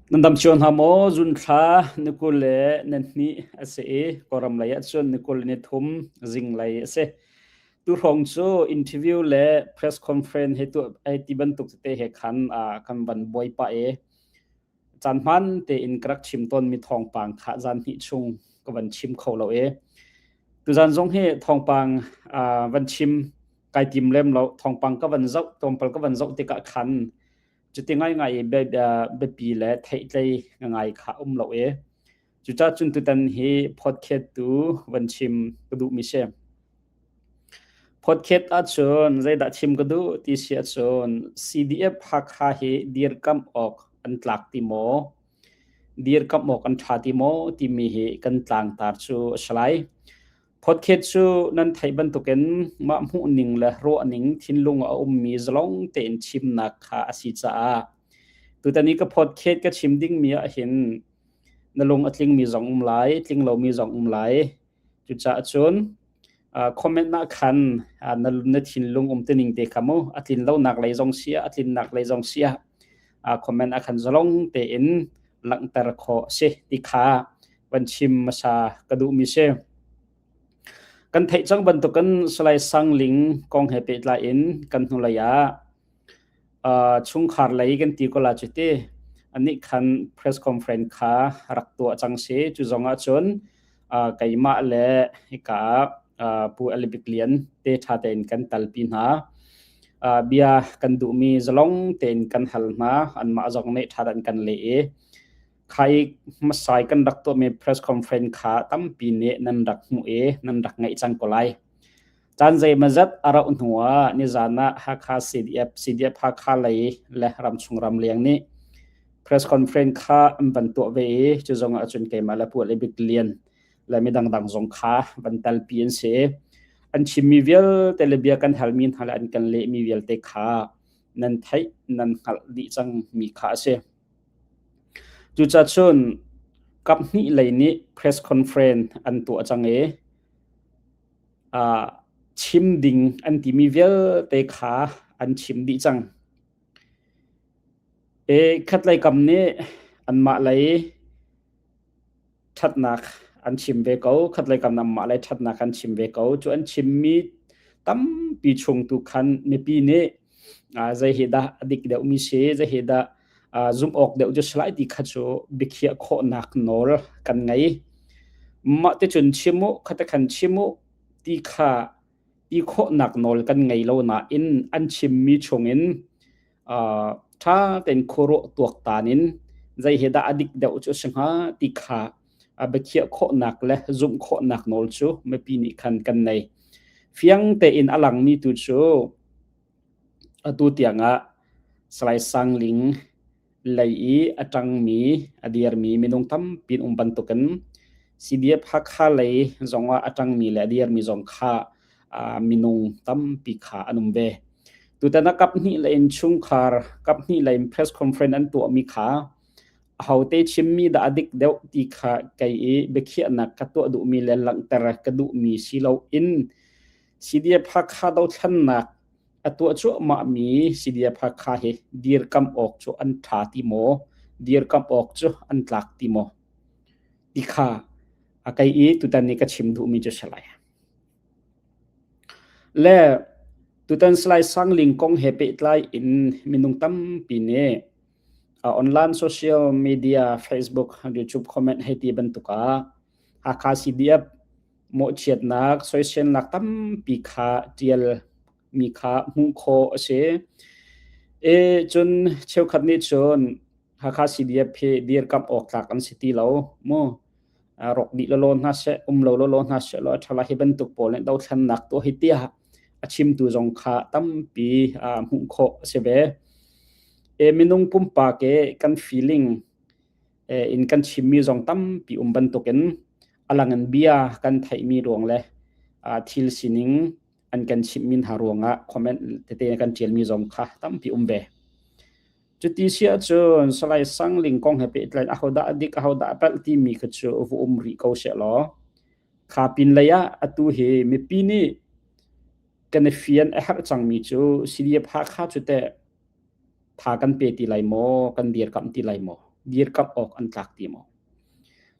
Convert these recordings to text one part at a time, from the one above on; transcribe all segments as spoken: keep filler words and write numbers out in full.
Nan dam ciau hna maw? June thla ni kul le ni hnih a si i, Kawlram lei ah cun ni kul le ni thum zinglei a si. Tu hrawng cu interview le press conference hei tuah, hei ti bantuk tete he khan, aa, kan van buai pah i, caan hmaan tein ka rak chim tawnmi thawngpang kha zan hnih chung ka van chim kho lo i, tuzan zong hi thawngpang, aa, van chim kai tim lem lo, thawngpang ka van zoh, tlawmpal ka van zoh tikah khan cuti ngaingai i bia, bia, biapi le theihtlei ngaingai kha a um lo i, cucaah cun tutan hi podcast tu van chim ka duhmi si. Podcast ahcun zeidah chim ka duh ti si ahcun, C D F Hakha hi dirkamh awk an tlak ti maw, dirkamh awk an ṭha ti maw timi hi kan tlangtar cu a si lai. Podcast cu nan theih bantukin mah hmuh ning le ruah ning thinlung a ummi zalong tein chimnak kha a si caah, tutan i ka podcast ka chim dingmi ah hin na lung a tlingmi zong um lai, tling lomi zong um lai. Cucaah cun, aa, comment ah khan, aa, na, na thinlung um tining te kha mu, a tlin lonak lei zong si ah, a tlinnak lei zong si ah, aa, comment ah khan zalong tein langhter khawh a si ti kha van chim hmasa ka duhmi si. Kan theih cang bantukin Salai Sang Ling kong he pehtlai in kan hnulei ah, aa, chungkhar lei kan ti ko lai cu ti. Anih khan press conference kha rak tuah cang si. Cu zongah cun, aa, keimah le hika, aa, Pu Albik Lian te ṭha tein kan telpi hna. Aa, bia kan duhmi zalong tein kan hal hna, anmah zong nih ṭha tein kan leh i, kha i hmasa i kan rak tuahmi press conference kha tampi nih nan rak hmuh i nan rak ngaih cang ko lai. Caan zeimawzat a rauh hnuah nizan ah Hakha C D F, C D F Hakha lei le ramchung ramleng nih press conference kha an van tuah ve i, cu zongah cun keimah le Pu Albik Lian le midang dang zong kha van telpi an si. An chimmi vialte le bia kan halmi hna le an kan lehmi vialte kha nan theih, nan hngalh dih cangmi kha a si. Cucaah cun kap hnih lei nih press conference an tuah cang i, aa, chim ding an timi vialte kha an chim dih cang. E, khatlei kam nih anmah lei ṭhatnak an chim ve ko, khatlei kam nih anmah lei ṭhatnak an chim ve ko. Cu an chimmi tampi chung tu khan mipi nih, aa, zei hi dah a dik deuhmi si, zei hi dah, aa, zumh awk deuh cu si lai ti kha cu biakhiah khawhnak nawl kan ngei. Mah ti cun chim uh, khatte khan chim uh ti kha ti khawhnak nawl kan ngei lo nain an chimmi chungin, aa, ṭha tein khuaruah tuak taan in zei hi dah a dik deuh cu a si hnga ti kha, aa, biakhiah khawhnak le zumh khawhnak nawl cu mipi nih khan kan nei. Fiang tein a langmi tu cu, atu tiangah Salai Sang Ling lei i a ṭangmi, a dirmi minung tampi an um bantukin C D F Hakha lei zongah a ṭangmi le a dirmi zong kha, aa, minung tampi kha an um ve. Tutan a kap hnih lei in chungkhar, kap hnih lei in press conference an tuahmi kha ahote chimmi dah a dik deuh ti kha kei i biakhiahnak ka tuah duhmi le langhter ka duhmi si loin, C D F Hakha dothlennak a tuah cuahmahmi C D F Hakha hi dirkamh awk cu an ṭha ti maw, dirkamh awk cu an tlak ti maw ti kha a kei i tutan nih ka chim duhmi cu si lai. Le tutan Salai Sang Ling kong he pehtlai in minung tampi nih, aa, online social media, Facebook, YouTube comment hei ti bantuk ah Hakha C D F mawhchiatnak, soisennak tampi kha ṭial mi kha hmuh khawh a si. E, cun cheukhat nih cun Hakha C D F hi dirkamh awk tlak an si ti lo mu. Aa, rawk dih lawlaw hna seh, um lo lawlaw hna seh law, a ṭha lai hi bantuk pawl nih dothlennak tuah hi tiah a chimtu zong kha tampi, aa, hmuh khawh a si ve. E, minung pumpak e kan feeling, e, in kan chimmi zong tampi um bantukin a lang in bia kan theihmi ruang le, aa, thil sining an kan chimhmi hna ruangah comment tete kan ṭialmi zong kha tampi um ve. Cuti si ahcun Salai Sang Ling kong he pehtlai in ahodah a dik, ahodah a palh timi kha cu va um rih ko seh law, kha pin lei ah atu hi mipi nih kan i fian a herh cangmi cu C D F Hakha cu teh tha kan pe ti lai maw, kan dirkamh ti lai maw? dirkamh awk an tlak ti maw?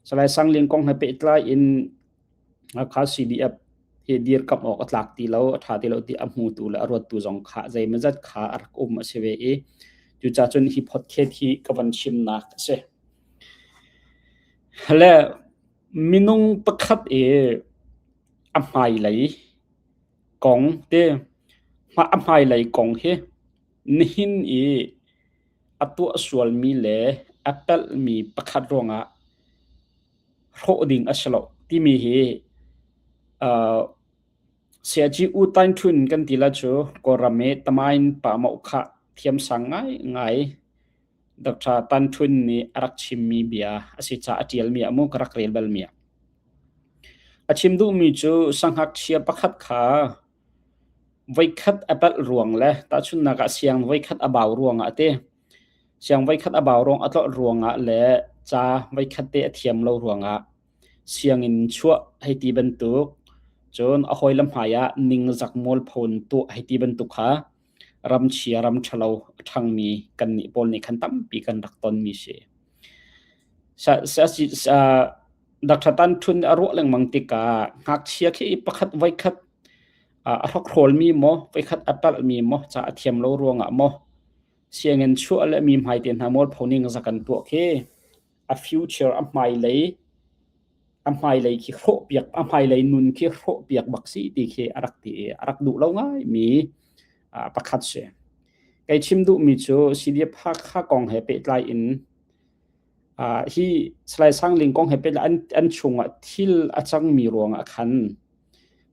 Salai Sang Ling kong he pehtlai in, a kha C D F hi dirkamh awk a tlak ti lo, a ṭha ti lo ti a hmutu le a ruattu zong kha zeimawzat kha a rak um a si ve i, cucaah cun hi podcast hi ka van chimnak a si. Le minung pakhat i a hmailei kong te, hma-, a hmailei kong hi nihin i a tuah sualmi le a pelhmi pakhat ruangah hrawh ding a si lo timi hi, aa, Siaci U Tan Ṭhun kan ti la cu Kawlram i tamain pahmawh kha thiamsang ngaingai Doctor Tan Ṭhun nih a rak chimmi bia a si caah a ṭialmi ah mu ka rak rel balmi ah. A chim duhmi cu sangngakchia pakhat kha voikhat a palh ruang le tahchunhnak ah siang voikhat a bau ruangah a ti. Siang voikhat a bau ruang a tlolh ruangah le ca voikhat te a thiam lo ruangah sianginn chuah hei ti bantuk, cun a hawi le hmai ah ningzak mualpho in tuah hei ti bantuk kha ramchia ramṭhalo a ṭhangmi kannih pawl nih khan tampi kan rak tonmi si. Sa, sa, si, sa, Doctor Tan Ṭhun a ruah lengmang tikah ngakchia khi pakhat voikhat, aa, a hrawkhrawlmi maw, voikhat a palhmi maw, ca a thiam lo ruangah maw, sianginn chuah le mi hmaite hna mualpho ningzak an tuah khi a future, a hmailei, a hmailei khi hrawhpiak, a hmailei nun khi hrawhpiak bak si ti khi a rak ti i a rak duh lo ngaimi, aa, pakhat si. Kei chim duhmi cu C D F Hakha kong he pehtlai in, aa, hi Salai Sang Ling kong he pehtlai an, an chungah thil a cangmi ruangah khan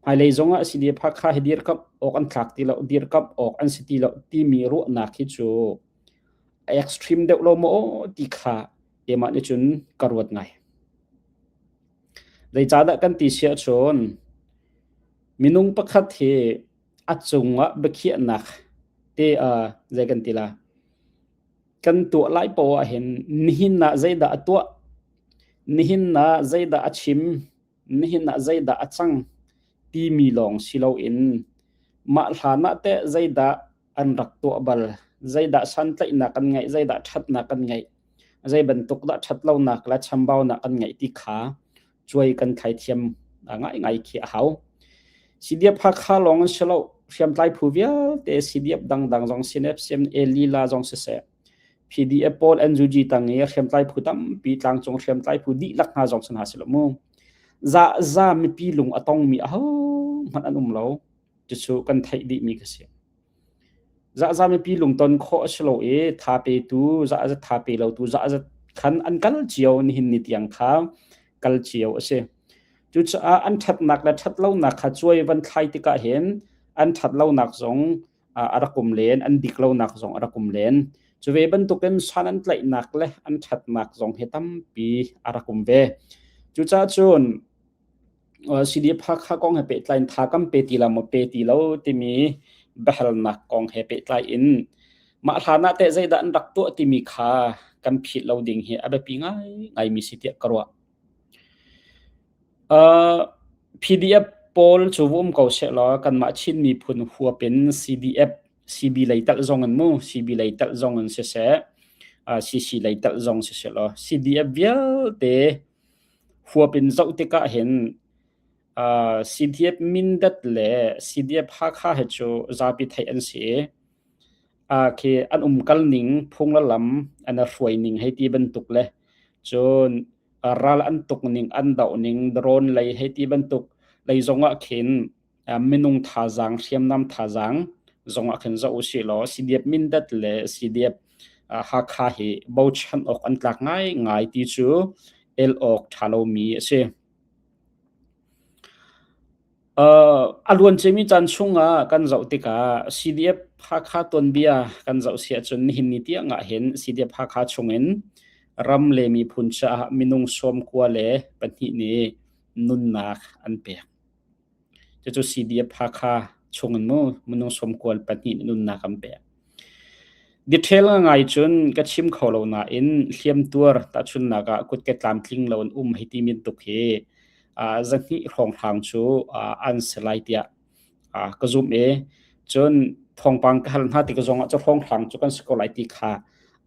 hmailei zongah C D F Hakha hi dirkamh awk an tlak ti lo, dirkamh awk an si ti lo timi ruahnak hi cu a extreme deuh lo maw ti kha keimah nih cun ka ruat ngai. Zeicahdah kan ti si ahcun minung pakhat hi a cungah biakhiahnak te, aa, zei kan ti la, kan tuah lai paoh ah hin nihin ah zeidah a tuah, nihin ah zeidah a chim, nihin ah zeidah a cang timi lawng si loin mah hlan ah teh zeidah an rak tuah bal, zeidah santlaihnak an ngeih, zeidah ṭhatnak an ngeih, zei bantuk dah ṭhat lonak le chambaunak an ngeih ti kha cuai kan thlaithiam, aa, ngaingai khi a hau. C D F Hakha lawng an si lo, hriamtlai phu vialte C D F dangdang zong si, N F C M, Lila zong siseh, P D F pawl, N U G tang i hriamtlai phu tampi, tlangcung hriamtlai phu dihlak hna zong si hna si lo mu. Zahza mipi lung a tongmi ahohmanh an um lo. Cucu kan theih dihmi ka si. Zahza mipi lungton khawh a si lo i, tha petu, zahza tha pe lotu, zahza khan an kal cio, nihin ni tiang kha kal cio a si. Cucaah an ṭhatnak le ṭhat lonak kha cuai van thlai tikah hin an ṭhat lonak zong, aa, a rak um len, an dik lonak zong a rak um len. Cu ve bantukin san an tlaihnak le an ṭhatnak zong hi tampi a rak um ve. Cucaah cun, aa, C D F Hakha kong he pehtlai in tha kan pe ti lo maw, pe ti lo timi biahalnak kong he pehtlai in mah hlan ah teh zeidah an rak tuah timi kha kan philh lo ding hi a biapi ngaingaimi si tiah ka ruah. Aa, P D F pawl cu va um ko sehlaw, kanmah Chin miphun huap in C D F, C B lei telh zong in mu, C B lei telh zong in siseh, aa, C C lei telh zong siseh law, C D F vialte huap in zoh tikah hin, aa, C D F Mindat le C D F Hakha he cu zapi theih an si i, aa, khi an umkal ning, phunglalam an a hruai ning hei ti bantuk le cun, aa, ral an tuk ning, an doh ning, drone lei hei ti bantuk lei zongah khin, aa, minung thazaang, hriamnam thazaang zongah khin zoh u sih law, C D F Mindat le C D F, aa, Hakha hi bochan awk an tlak ngaingai ti cu el awk ṭha lomi a si. Aa, a luan ciami caan chungah kan zoh tikah C D F Hakha tuanbia kan zoh si ahcun nihin ni tiangah hin C D F Hakha chungin ram le miphun caah minung sawmkua le pahnih nih nunnak an pek. Cucu C D F Hakha chungin mu, minung sawmkua le pahnih nih nunnak an pek. Detail ngaingai cun ka chim kho lo nain hliamtuar tahchunhnak ah kut ke tlamtling lo an um hei ti bantuk hi, aa, zahnih hrawnghrang cu, aa, an si lai tiah, aa, ka zumh i cun thawngpang ka hal hna tik zongah cu hrawnghrang cu kan si ko lai ti kha,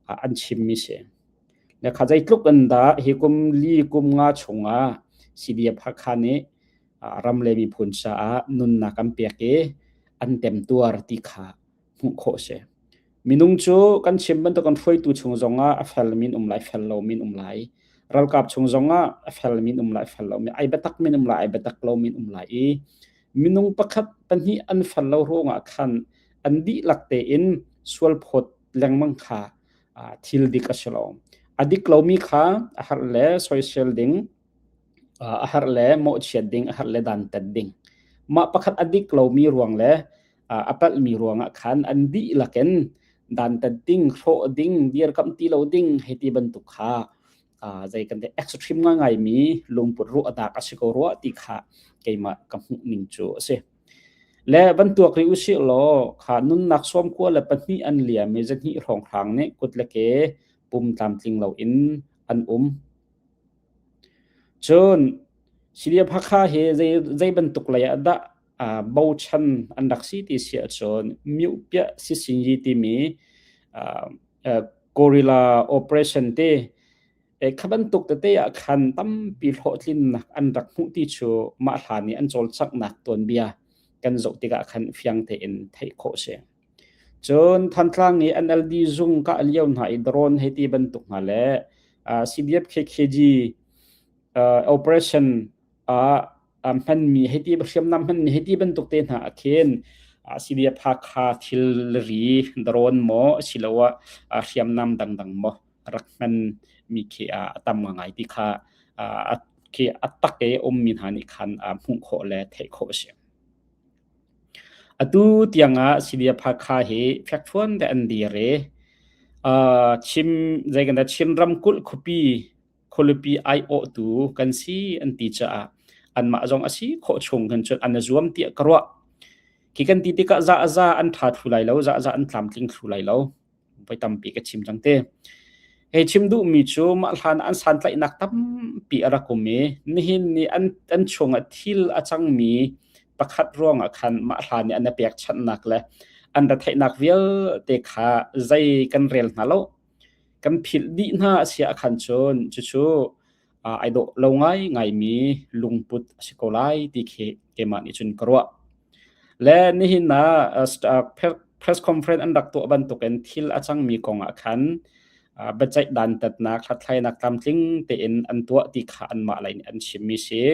aa, an chimmi si. Na kha zeitluk an dah hi kum li kum nga chungah C D F Hakha nih, aa, ram le miphun caah nunnak an pek i an temtuar ti kha hmuh khawh a si. Minung cu kan chim bantuk kan hruaitu chung zongah a fel min um lai, fel lo min um lai. Ralkap chung zongah a fel min um lai, fel lo min, ai biatak min um lai, ai biatak lo min um lai i minung pakhat pahnih an fel lo ruangah khan an dihlak tein sualphawt lengmang kha, aa, thil dik a si lo. A dik lomi kha a harh le soisel ding, aa, a harh le mawhchiat ding, a harh le dantat ding. Mah pakhat a dik lomi ruang le, aa, a palhmi ruangah khan an dihlak in dantat ding, hrawh ding, dirkamh ti lo ding, hei ti bantuk kha, aa, zei kan ti, extreme ngaingaimi lungput ruahnak a si ko rua ti kha keimah ka hmuh ning cu a si. Le van tuak rih u sih law, kha nunnak sawmkua le pahnih an liam i zahnih hrawnghrang nih kut le ke pum tlamtling loin an um. Cun C D F Hakha hi zei, zei bantuk lei ah dah, aa, bochan an rak si ti si ahcun, miupiah sisinyi timi, aa, aa, guerrilla operation te, eh, kha bantuk tete ah khan tampi hlawhtlinnak an rak hmuh ti cu mah hlan i an cawlcanghnak tuanbia kan zoh tikah khan fiang tein theih khawh a si. Cun Thantlang i N L D zung kah lio hna i drone hei ti bantuk hna le, aa, C D F K K G, aa, operation ah, aa, hmanmi hei ti, hriamnam hmanmi hei ti bantuk te hna ah khin, aa, C D F Hakha thilri drone maw, asiloah, aa, hriamnam dangdang maw rak hmanmi khi, aa, a tam ngaingai ti kha, aa, a, khi a tak i ummi hna nih khan, aa, hmuh khawh le theih khawh a si. Atu tiangah C D F Hakha hi fekfuan te an dir i, aa, Chin, zei kan dah, Chin ramkulh khuapi, khualipi aiawhtu kan si an ti caah anmah zong a si khawh chung kan cun an zuam tiah ka ruah. Khi kan ti tikah za a za an ṭha thlu lai lo, za a za an tlamtling thlu lai lo. Voi tampi ka chim cang te. Hei chim duhmi cu mah hlan an santlaihnak tampi a rak um i nihin ni an, an chungah thil a cangmi pakhat ruangah khan mah hlan i an i pekchanhnak le an retheihnak vialte kha zei kan rel hna lo. Kan philh dih hna a si ah khan cun cucu, aa, ai dawh lo ngaingaimi lungput a si ko lai ti khi keimah nih cun ka ruah. Le nihin ah, aa, st-, aa, pre-, press conference an rak tuah bantukin thil a cangmi kong ah khan, aa, biaceih dantatnak, hlathlainak tlamtling tein an tuah ti kha anmah lei nih an chimmi si.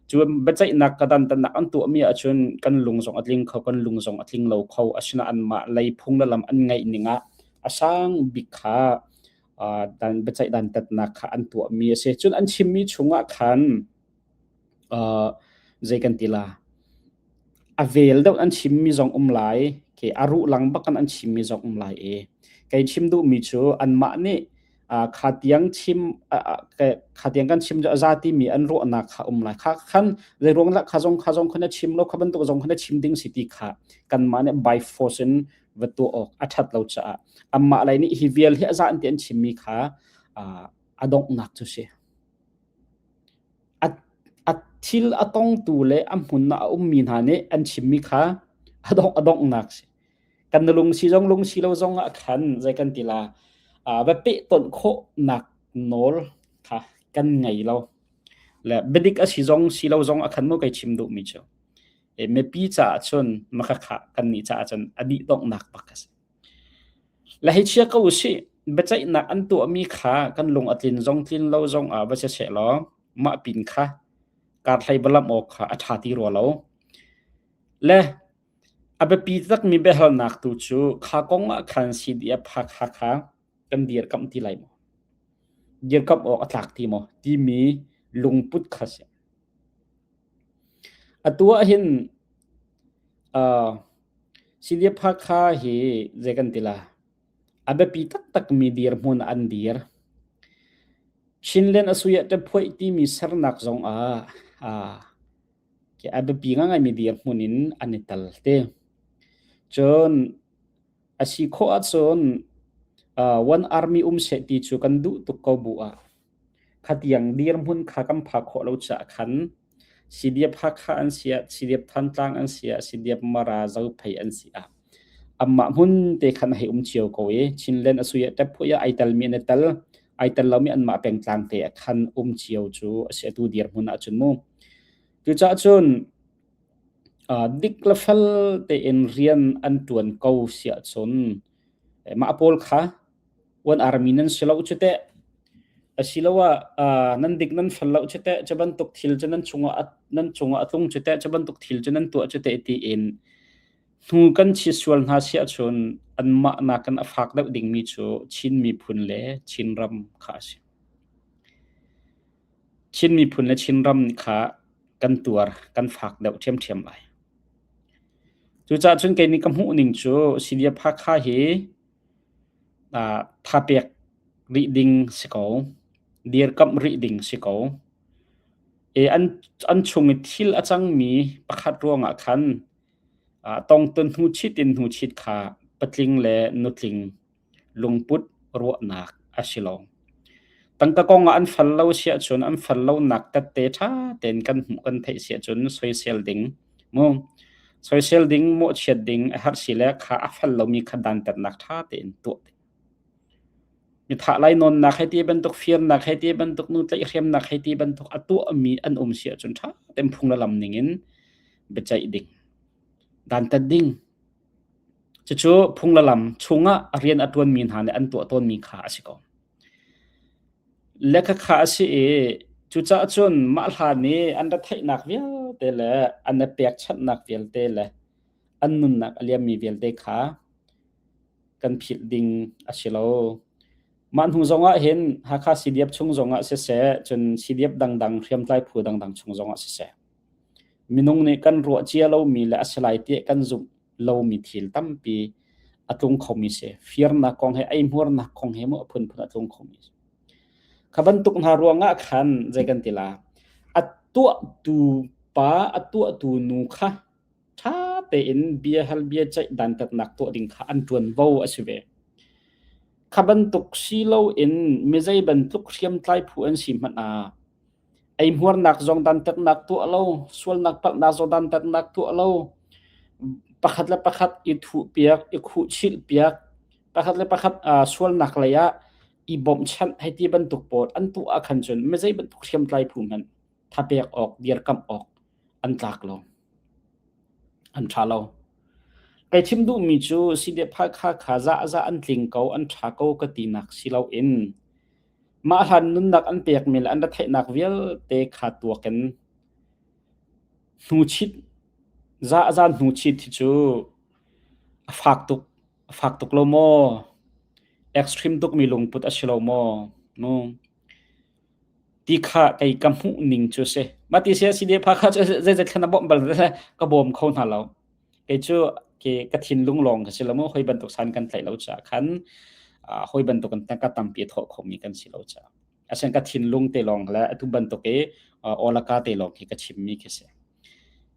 Cu biaceihnak ka dantatnak an tuahmi ahcun kan lung zong a tling kho, kan lung zong a tling lo kho. Asinain anmah lei phung le lam an ngeih ningah a sang bik kha, aa, dan, biaceih dantatnak kha an tuahmi a si. Cun an chimmi chungah khan, aa, zei kan ti la, a vel deuh an chimmi zong um lai, ke a ruh lang bak an, an chimmi zong um lai i kei chim duhmi cu anmah nih, aa, kha tiang chim, aa, aa, ke, kha tiang kan chim cu a za timi an ruahnak kha um lai. Kha khan zei ruang lah kha zong, kha zong khan a chim lo, kha bantuk zong khan a chim ding si ti kha kanmah nih by force in va tuah awk a ṭhat lo caah anmah lei nih hi vial hi a za an ti an chimmi kha, aa, a donghnak cu si. A, a thil a tongtu le a hmun ah a ummi hna nih an chimmi kha a dongh, a donghnak si. Kan lung si zong, lung si lo zong ah khan zei kan ti la, aa, va pehtonh khawhnak nawl kha kan ngei lo. Le biadik a si zong, si lo zong ah khan maw kei chim duhmi cu, e, mipi caah cun, makha kha kannih caah cun a dihdonghnak bak a si. Le hei chia ko u sih, biaceihnak an tuahmi kha kan lung a tlin zong, tlin lo zong ah va si seh law, mah pin kha kar hlei va lam awk kha a ṭha ti rua lo. Le a biapi takmi biahalnak tu cu kha kong ah khan C D F Hakha kha kan dirkamh ti lai maw? Dirkamh awk a tlak ti maw? Timi lungput kha si. Atu ah hin, aa, C D F Hakha hi zei kan ti la, a biapi taktakmi dirhmun an dir. Chinland a sui ah ṭephuaih timi sernak zong ah, aa, ke a biapi ngaingaimi dirhmun in an i tel te. Cun a si khawh ahcun, aa, One Army um seh ti cu kan duh tuk ko bu ah. Khatiang dirhmun kha kan phak khawh lo caah khan C D F Hakha an si ah, C D F Thantlang an si ah, C D F Mara Zophei an si ah, anmah hmun te khan a hei um cio ko i, Chinland a sui ah ṭephuai ah aa telmi an i tel, ai tel lomi anmah pengtlangte a khan um cio cu a si, atu dirhmun ah cun mu. Cucaah cun, aa, dik le fel tein rian an ṭuan ko si ahcun, eh, mah pawl kha one army nan si lo cu teh, asiloah, aa, nan dik nan fel lo cu teh, cu bantuk thil cu nan cungah a, nan cungah a tlung cu teh, cu bantuk thil cu nan tuah cu teh, tiin hnu kan chit sual hna si ahcun anmah nakin a fak deuh dingmi cu Chin miphun le Chin ram kha a si. Chin miphun le Chin ram kha kan tuar, kan fak deuh ṭhiamṭhiam lai. Cucaah cun kei nih ka hmuh ning cu C D F Hakha hi, aa, thapek rih ding si ko, dirkamh rih ding si ko. E, an, an chung i thil a cangmi pakhat ruangah khan, aa, tongton hnuchit in hnuchit kha patling le nutling lungput ruahnak a si lo. Tangka kong ah an fel lo si ahcun, an fel lonak tette ṭha tein kan hmuh kan theih si ahcun, soisel ding mu, soisel ding, mawhchiat ding, a herh si le kha a fel lomi kha dantatnak ṭha tein tuah ding. Mi thah lai nawnnak hei ti bantuk, firnak hei ti bantuk, nu tlaih hriamnak hei ti bantuk a tuahmi an um si ahcun, ṭha tein phung le lam ningin biaceih ding, dantat ding. Cucu phung le lam chungah rian a ṭuanmi hna nih an tuah tawnmi kha a si ko. Le kha kha a si i, cucaah cun mah hlan i an ra theihnak vialte le an ra pekchanhnak vialte le an nunnak a liammi vialte kha kan philh ding a si lo. Mah hnu zongah hin Hakha C D F chung zongah siseh, cun C D F dangdang, hriamtlai phu dangdang chung zongah siseh, minung nih kan ruah cia lomi le a si lai tiah kan zumh lomi thil tampi a tlung khomi si. Firnak kong he, eihmuarnak kong he mu, a phunphun a tlung khomi si. Kha bantuk hna ruangah khan zei kan ti la, a tuahtu pa, a tuahtu nu kha ṭha tein bia hal, bia ceih, dantatnak tuah ding kha an ṭuanvo a si ve. Kha bantuk si loin mi zei bantuk hriamtlai phu an si hmanh ah, eihmuarnak zong dantatnak tuah lo, sualnak palhnak zong dantatnak tuah lo, pakhat le pakhat i thuh piak, i khuhchilh piak, pakhat le pakhat, aa, sualnak lei ah i bawmhchanh hei ti bantuk pawl an tuah ah khan cun mi zei bantuk hriamtlai phu hmanh thapek awk, dirkamh awk an tlak lo, an ṭha lo. Kei chim duhmi cu C D F Hakha kha zahzah an tling ko, an ṭha ko ka tinak si loin, mah hlan nunnak an pekmi le an ra theihnak vialte kha tuak in hnuchit, zahzah hnuchit hi cu a fak tuk, a fak tuk lo maw? Extreme tukmi lungput a si lo maw? Nu. Ti kha kei ka hmuh ning cu si. Mah ti si a, C D F Hakha cu zeizat khan a bawmh bal ka bawm kho hna lo. Kei cu, ke, ka thinlung lawng ka si lo mu, hoi bantuk san kan tlaih lo caah khan, aa, hoi bantuk in tangka tampi a thawh khomi kan si lo caah. A sen ka thinlung te lawng le atu bantuk i, aa, awlaka te lawng hi ka chimmi khi si.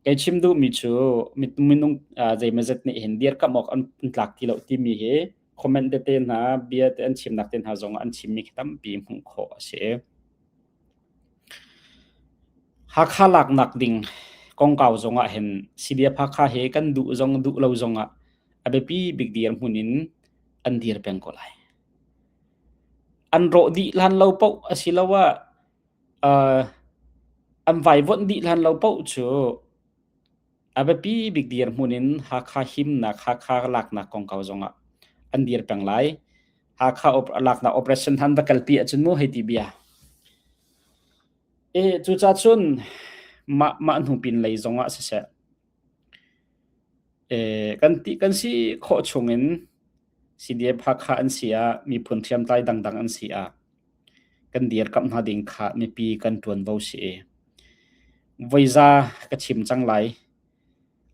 Kei chim duhmi cu mi, minung, aa, zeimawzat nih hin dirkamh awk an, an tlak ti lo timi hi comment te, te hna, bia te an chimnak te hna zong an chimmi khi tampi hmuh khawh a si. Hakha laknak ding kongkau zongah hin C D F Hakha hi kan duh zong, duh lo zongah a biapi bik dirhmun in an dir peng ko lai. An rawh dih hlan lo paoh asiloah, aa, an vaivonh dih hlan lo paoh cu a biapi bik dirhmun in Hakha himnak, Hakha laknak kongkau zongah an dir peng lai. Hakha op-, laknak operation hna an va kalpi ahcun mu hei ti bia. E, cucaah cun mah, mah hnu pin lei zongah siseh, e, kan ti, kan si khawh chungin C D F Hakha an si ah, miphun hriamtlai dangdang an si ah, kan dirkamh hna ding kha mipi kan ṭuanvo si i, voiza ka chim cang lai.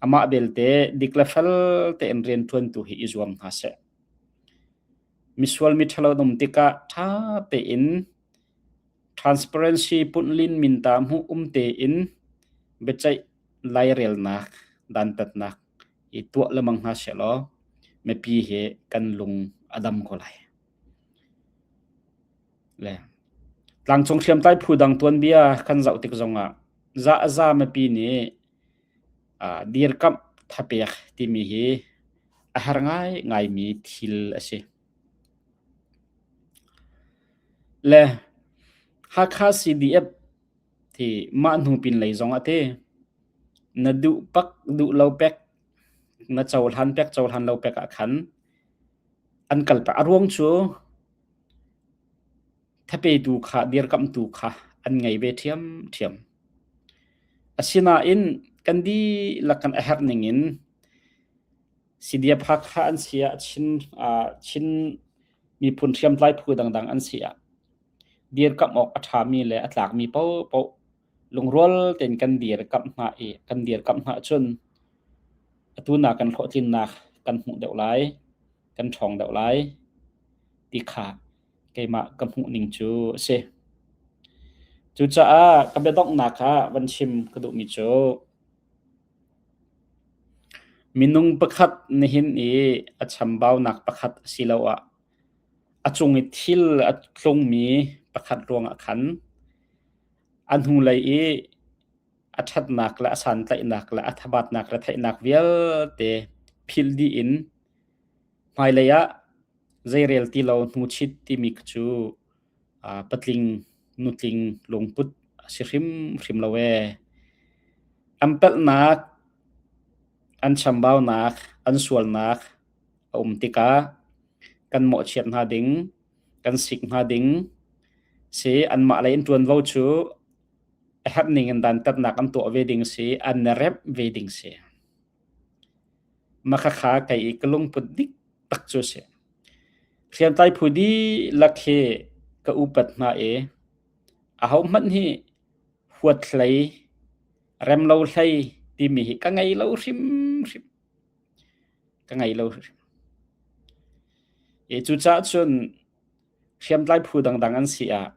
Amah belte dik le fel tein rianṭuantu hi i zuam hna seh. Misual mi ṭhalo an um tikah ṭha tein transparency, punlin minta hmuh um tein biaceih, lairelnak, dantatnak i tuah lemang hna sehlaw, mipi hi kan lung a dam ko lai. Le tlangcung hriamtlai phu dang tuanbia kan zoh tik zongah zahza mipi nih, aa, dirkamh thapek timi hi a har ngai ngaimi thil a si. Le Hakha C D F ti mah hnupin lei zong a te, na duh pak duh lo pek, na cohlan pek cohlan lo pek ah khan an kal pah a ruang cu thapeitu kha, dirkamhtu kha an ngei ve ṭhiamṭhiam. Asinain kan dihlak kan a herh ningin C D F Hakha an si ah, Chin, aa, Chin miphun hriamtlai phu dangdang an si ah, dirkamh awk a ṭhami le a tlakmi paohpaoh lungrual tein kan dirkamh hna i, kan dirkamh hna cun atu na kan hlawhtlinnak kan hmuh deuh lai, kan ṭhawng deuh lai ti kha keimah ka hmuh ning cu a si. Cucaah ka biadonghnak ah van chim ka duhmi cu, minung pakhat nihin i a chambaunak pakhat asiloah a cung i thil a tlungmi pakhat ruangah khan a hnulei i a ṭhatnak le a santlaihnak le a thabatnak le theihnak vialte philh dih in hmailei ah zeirel ti lo hnuchit timi cu, aa, patling nutling lungput a si hrimhrim lo e. An pelhnak, an chambaunak, an sualnak a um tikah kan mawhchiat hna ding, kan sik hna ding si, anmah lei in ṭuanvo cu a herh ningin dantatnak an tuah ve ding si, an remh ve ding si. Mah kha kha kei i ka lungput dik tak cu a si. Hriamtlai phu dihlak hi ka upat hna i ahohmanh hi huat hlei, rem lo hlei timi hi ka ngei lo hrimhrim. Ka ngei lo hrimhrim. I cucaah cun hriamtlai phu dangdang an si ah,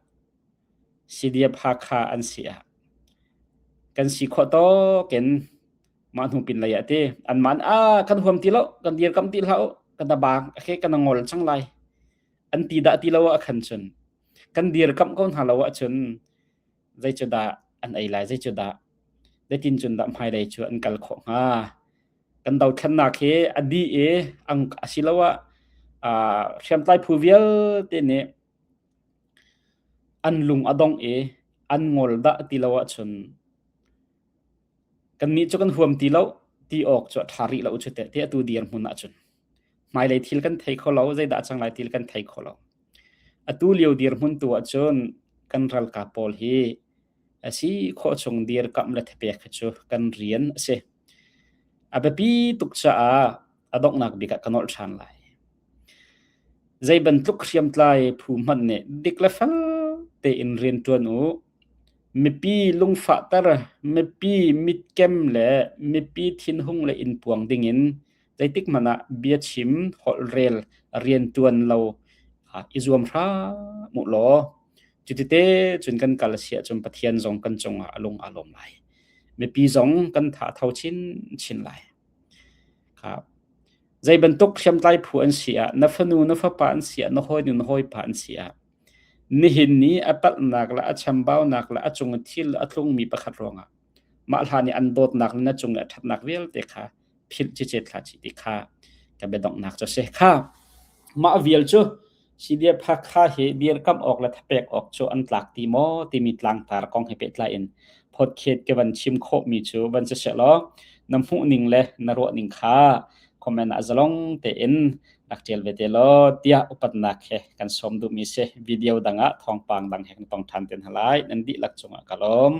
C D F Hakha an si ah, kan si khawh tawk in mah hnupin lei ah ti, anmah in, "A, kan huam ti lo, kan dirkamh ti hlah u, kan a bang, a khe kan a ngol cang lai," an ti dah ti lo ah khan cun, kan dirkamh ko hna lo ah cun, zei cu dah an ei lai, zei cu dah, zeitin cun dah hmailei cu an kal khawh hnga? Kan dothlennak hi a dih i, ang, asiloah, aa, hriamtlai phu vialte nih an lung a dongh i an ngol dah ti lo ahcun, kannih cu kan huam ti lo, ti awk cu a ṭha rih lo cu teh, ti atu dirhmun ahcun hmailei thil kan thei kho lo, zeidah a cang lai thil kan thei kho lo. Atu lio dirhmun tu ahcun kan ralkap pawl hi a si khawh chung dirkamh le thapek hi cu kan rian a si. A biapi tuk caah a donghnak bik ah kan olh ṭhan lai. Zei bantuk hriamtlai phu hmanh nih dik le fel tein rianṭuan u. Mipi lungfahter, mipi mitkem le mipi thinhung le in puang dingin zeitik hmanh ah biachim holhrel rianṭuan lo, aa, i zuam hram u law, cuti te cun kan kal a si ahcun Pathian zong kan cungah a lung aa lawm lai. Mipi zong kan tha a tho chinchin lai. Kha, zei bantuk hriamtlai phu an si ah, na fanu na fapa an si ah, na hawinu na hawipa an si ah, nihin ni a palhnak le a chambaunak le a cung thil a tlungmi pakhat ruangah mah hlan i an dawtnak le na cung i a ṭhatnak vialte kha philh cicet hlah cih ti kha ka biadonghnak cu a si. Kha, mah vial cu C D F Hakha hi dirkamh awk le thapek awk cu an tlak ti maw timi tlangtar kong he pehtlai in, phawtkhiat ka van chim khawhmi cu van si sehlaw, na hmuh ning le na ruah ning kha comment ah zalong tein rak ṭial ve te law, tiah upatnak he kan sawm duhmi si. Video dang ah thawngpang dang he kan tong ṭhan te hna lai, nan dihlak cungah ka lawm.